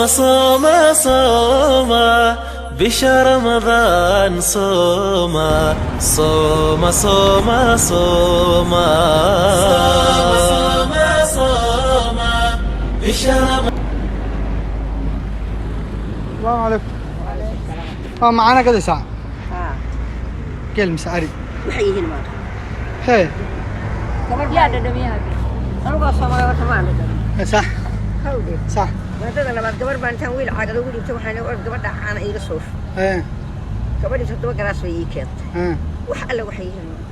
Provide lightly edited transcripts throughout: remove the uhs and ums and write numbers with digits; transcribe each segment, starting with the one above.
صوم صوم بشهر رمضان صوم صوم صوم صوم صوم صوم بشهر Asalaamu calaykum. Waa macaana gadaysaa? Geel mise ari? Waxay yihiin maanta. Hee. Yaa dhadhamiyaha? Anigoo Soomaali horta ma aan dhadhamin. Sax. Hawdee. Sax. Maadada labaad, gabar baan intaan wiil caagada ugu dhiibtay, waxaan or gabadha caana iiga soo shub. Gabadhii 7 galaas bay ii keentay. Wax alle waxay yihiin maanta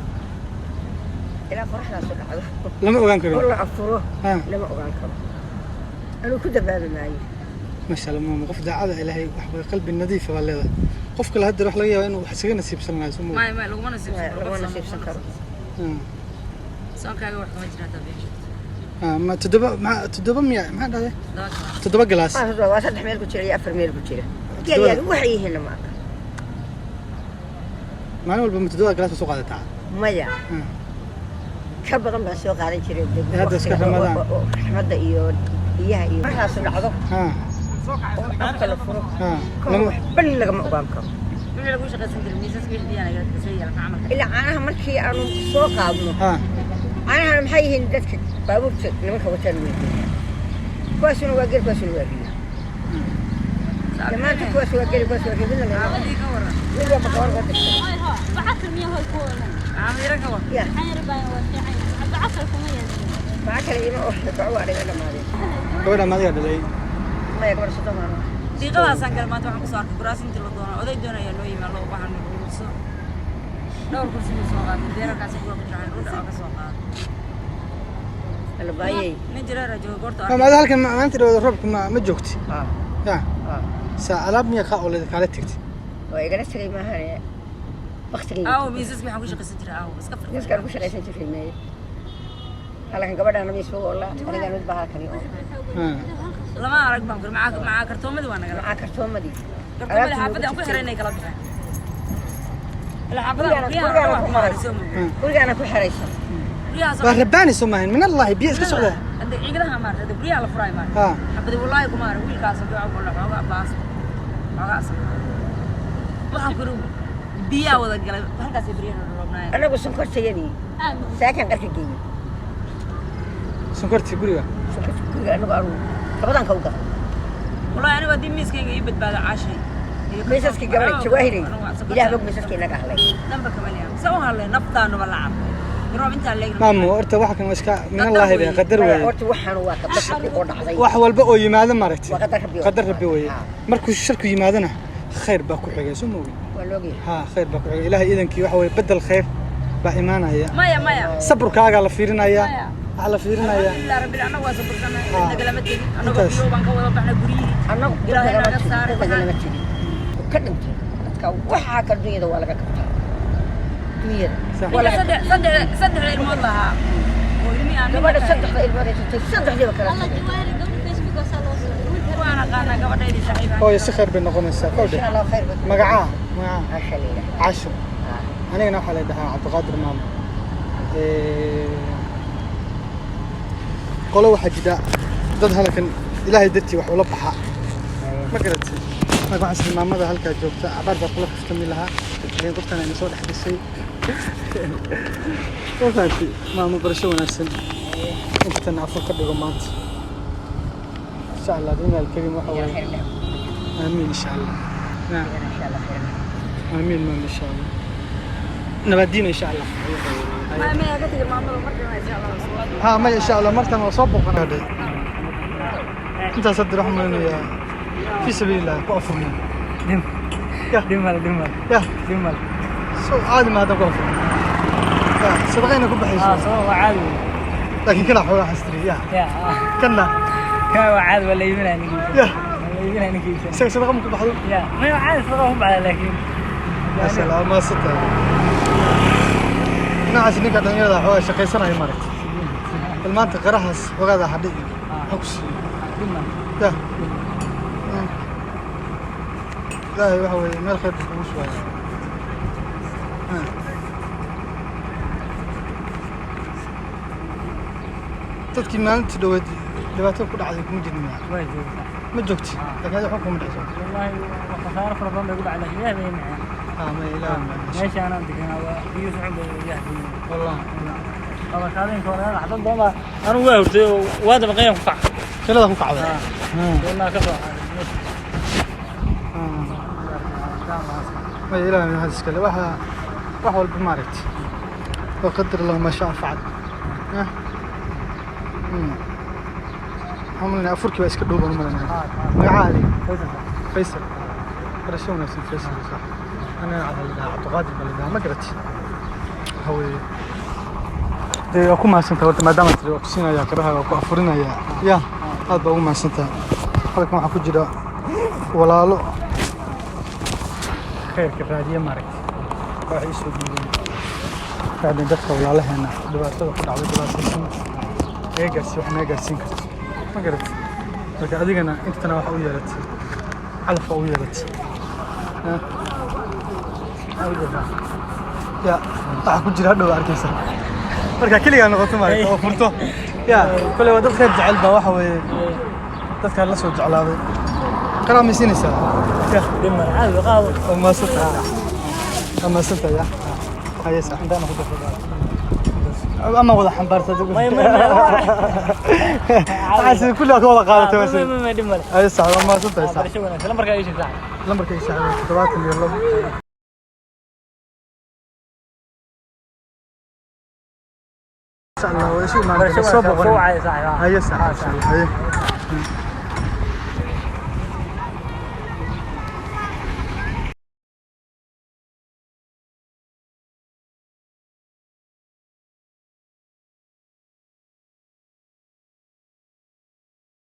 ilaa qoraxdaasu dhacdo Lama ogaan karo. Oo la afuro lama ogaan karo. Anuu ku dambaabi maayo. Maasha Allah, maama, qof daacada Ilaahay wax way, qalbi nadiifa baa leedahay. Qof kale hadda wax laga yaabaa inuu wax isaga nasiibsan lahaa, soo ma? Maya, maya, laguma nasiibsan karo. Laguma nasiibsan karo. Soonkaaga wax kama jira haddaa been sheegto. Ma toddoba, ma toddoba miya, maxaa dhahday? 7 galaas. 7 galaas. Waa 3 meel ku jira iyo 4 meel ku jira. Geelyaagi waxay yihiinna ma aqaan. Maalin walba ma 7 galaas ba soo qaadataa? Maya, ka badan baan soo qaadan jiray. Hadda iska Ramadaan. Raxmadda iyo biyaha iyo markaasu dhacdo oo afka la furo Lama waxba lagama ogaan karo. Wixii lagu shaqaysan jiray, miisaska wixii biyaan kasoo yeelan camalka. Ilaa caanaha markii aanu soo qaadno, caanahana maxay yihiin, dadka baabuurta nimanka wataan weydiina. Kuwaasuna waa gel, kuwaasuna waa riyo. Dhammaantood kuwaas waa geli, kuwaas waa riyo, midna lagama Xaafadii ka waran? Mid walba gabar uga dirsan. Xaafadira ka waran? Ya, maxaa kale ima oo baco waa dhiga dhamaadeen. Gabadha maadiga dhalay? Maya, gabar 30 maalmo. Diiqadaasaan gala maanta, waxaan kusoo arkay kuraas intii la doono. Oday doonaya noo yimaa loo waxaan ururso. Dhowr kursi buu soo qaatay, deerarkaasi kuwa ku jiraan dhul dhaco ka soo qaaday. Albaayey. Nin jireera jooga goorta. Maama, ada halkan maalinta dhawada roobka ma joogti? Ah. Ya. Ah. Saa alaab miya kaa oo kaala tegtay? Waa igala tagay maahane baktigay. Aawo miisaska waxaan ku shaqaysan jiray? Aawo iska fir. Miiskaan ku shaqaysan jiray meeye? Halkan gabadhaana miis ugu olla, anigaan mid baa halkani oo Lama arag baan kuri macaa kartoomadii waa nagala macaa kartoomadii. Kartoomadii xaafadda aan ku xiray inay kala baxeen ilaa xaafadaha guryaha Gurigaana waa ku ku xeraysan. xarayso. Gurigaana ku xeraysan. Guryahaas Waa rabbaani, soo maahan? Min Allahi biyo iska socdaa. Hadda ciigadaha maarta, hadda guryaha la furaay maarta. Xabadi wallaahi kuma arag wiilkaas oo gola xoogaa baas xoogaa asal waxaan kuri biyaa wada galay halkaasay baryahan roobnaayeen. Anagu sonkortayadii saakan qarka geeyey. Sonkortii guriga? Sonkorta guriga anagu aanu labadan ka u gaday. Wallaahi anigu haddii miiskayga ii badbaado caashay iyo Miisaskii gabadha Jawaahirey, Ilaah bog, miisaskii inaga hadlay. Dhanba kama leeyahay se u hadlay naftaanuma la cabay roob intaan leegna. Maamo, horta waxa kan waa iska min Allahi bay qadar Maya, weeye. Horta waxaanu waa qadar Rabbi oo dhacday. Wax walba oo yimaado maaragtay. Waa qadar Rabbi oo Qadar Rabbi weeye. Markuu sharku yimaadana khayr baa ku xigay, soo moogin? Waa loogyahay. Ha, khayr baa ku xigay. Ilaahay iidankii waxa weeye bedel khayr baa imaanaya. Maya, maya. Sabrkaagaa la fiirinaya. Maya. Waxaa la fiirinaya. Alxamdulilah rabbil, annagu waa sabursanay. Nagalama tegin annagoo Intaas. biyo baan ka wada baxnay guryihii. Annagu Ilaahay nagalama naga tegin, saaray. Nagalama tegin. Ka dhintay dadka waxaa kale dunyada waa laga qabtaa dunyada. Sax. Waa Ninka laga saddex ilmood lahaa oo ilmihii aan gabadha saddexda ilmood haysatay, saddexdiiba kala tageen. Waan aqaanaa gabadhaydii saaxiib. Hooyo, si khayr bay noqonaysaa kowdhe. Insha Allah khayr badan. Magacaa, magacaa? Casha la yidhaahdaa. Casho. Anigana waxaa la dhahaa Cabdiqaadir. Maamo, qolo waxaa jira dad halkan Ilaahay dartii wax ula baxa, ma garatay? Marka waxaan isla maamada halkaa joogta cabaar baa kula kaftami lahaa, laakiin qoftan ayna soo dhex gashay. Ma fahanti maamo? Barasho wanaagsan. Intan afur ka dhigo maanta insha Allah biidni alkariim waxa Khayr weeye. leh. Aamiin, insha Allah. Naam. Insha Allah khayr leh. Aamiin maam, insha Allah. Nabadiina insha Allah. Maya, ka tegin maamada markana insha Allah. Ha, maya, insha Allah martan waa soo booqan. Intaas hadda waxaan malinayaa fi sabiilillah ku afurnay. Dhimal, dhimal. Ya. Dhimal. So caadi ma hadda ku afurnay ya sadaqayna ku baxayso. Sabab waa caadi wey. Laakiin kana xoolaha xastiri ya. Ya. Kana. Kana waa caadi, waa la iibinaya ninkiisa. Ya. Waa la iibinaya ninkiisa. Isaga sadaqa ma ku baxdo? Ya, maya, waa caadi, sadaqa ku baxda laakiin. Maasha Allah, maasanta dhinacaas ninka dhalinyarada xoogaa shaqaysanaya maaragtay. Bal maanta qarahaas xogaada hadhi ha ku siiyo. Dhimal. Ya, Ilaahay waxa weeye meel khayr buu kugu shubaya. Dadkii maalintii dhaweed dhibaato ku dhacday kuma jirin miya? Waa joogtaa. Ma joogti, laakiin adiga waxba kuma dhicso. Wallaahi waa khasaaro fara badan bay ku dhacday, laakiin ilaah bay macaan. Ah, ma ilaahay ma. Meesha anaan deganaa waa biyo socon bay ilaah bay. Wallah. Qabakaadinka hore dad badan baa anigu waa hurtay oo waa daba qayan ku kac. Kelada ku kacday. Doonaa ka soo. Ma ilaahay ma iskale waxa wax walba maaragtay. Wa qadar Allah ma shaa facal. Ah. Waxaan afurkii baa iska dhow baan u malaynayaa. Magacaadi? Faysal. Barasho wanaagsan Faysal, sax. Ana waxaa la dhahaa Cabdiqaadir baa la dhahaa, ma garatay? Waxa weeye. Dee waa ku mahadsantahay horta, maadaama tiri waa ku siinayaa qaraha, waa ku afurinayaa. Ya, aad baa ugu mahadsantahay. Halkan waxaa ku jira walaalo khayrka raadiye maaragtay. Waxay ii soo dhiibeen. Waxay dadka walaalaheena dhibaatada ku dhacday dhibaataysan naga gaarsiin, wax naga gaarsiin karto. Ma garatay? Marka adigana intana waxa u yeelatay calaf u yeelatay. Ya, waxa ku jira hadhow arkaysa marka keligaa noqoto maaragtay oo furto. Ya, kole waa dad khayr jecel baa, waxa weeye dadkaa la soo jeclaaday. Qaraa may siinaysaa? Ya. Dhimar caadi qaado. Waa mahadsantahay, waa mahadsantahay. Ya, haye sax. Intaana ku darsadaa. Ama wada xambaartay. May may may. Waxaa sida kulli ka wada qaadatay waa May may may, dhib male. Haye sax, waa mahadsantahay sax. Barasho wanaagsan. Lambarkaa ii sheeg sax. Lambarkayga sax waa 72. Insha Allah waa isu imaan Barasho soo wanaagsan. Soo boqon. wacay saaxiib. Haye sax, haye.